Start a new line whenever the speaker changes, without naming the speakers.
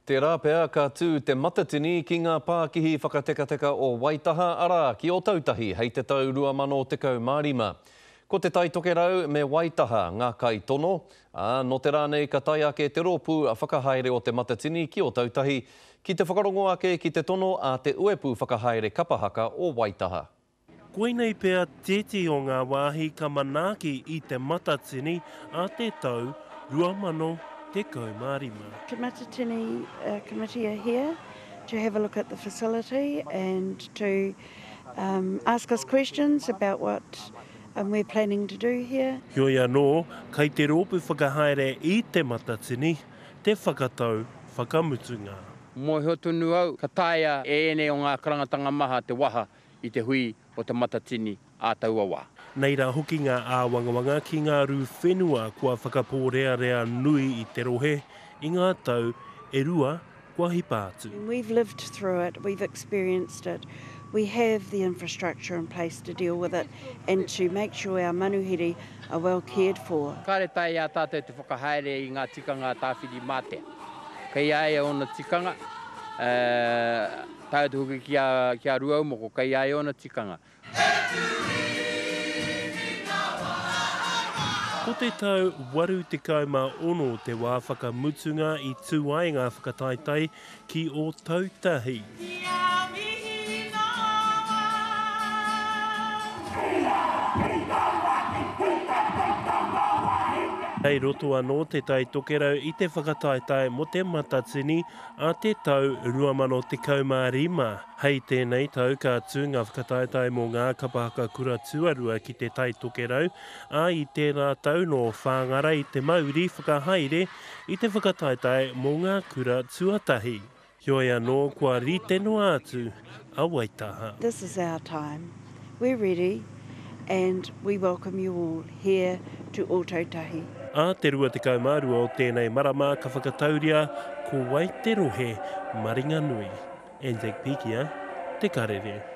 Tērā pea ka tū Te Matatini ki ngā pākihi whakatekateka o Waitaha, arā, ki Ōtautahi hei te tau 2015. Ko Te Tai Tokerau me Waitaha ngā kaitono, ā, nō te rā nei ka tae ake te rōpū whakahaere o Te Matatini ki Ōtautahi ki te whakarongo ake ki te tono a te Uepū Whakahaere Kapa Haka o Waitaha.
Koinei pea tētehi o ngā wāhi ka manaaki i Te Matatini a te tau 2015.
Te Matatini Committee are here to have a look at the facility and to ask us questions about what we're planning to do here.
Heoi anō, kei te rōpū whakahaere i Te Matatini te whakatau whakamutunga.
Mōhio tonu au ka taea e ēnei o ngā karangatanga maha te waha i te hui o Te Matatini ā taua wā.
Nei rā hoki ngā āwangawanga ki ngā rū whenua kua whakapōrearea nui i te rohe i ngā tau e rua kua hipa atu.
We've lived through it, we've experienced it, we have the infrastructure in place to deal with it and to make sure our manuhiri are well cared for.
Kāre taea i a tātou te whakahaere i ngā tikanga a Tāwhirimātea. Kei a ia ōna tikanga, ā, Tae atu hoki ki a, ki a Ruaumoko, kei a ia ōna tikanga.
Ko te tau 86 te wā whakamutunga i tū ai ngā whakataetae ki Ōtautahi. Kei roto anō Te Tai Tokerau i te whakataetae mō Te Matatini a te tau 2015. Hei tēnei tau ka tū ngā whakataetae mō ngā kapa haka kura tuarua ki Te Tai Tokerau, ā, i tērā tau nō Whāngarei te mauri whakahaere i te whakataetae mō ngā kura tuatahi. Heoi anō, kua rite noa atu a Waitaha.
This is our time. We're ready and we welcome you all here to Ōtautahi.
Ā te 22 o tēnei marama ka whakatauria ko wai te rohe maringanui. Anzac Pikia, Te Karere.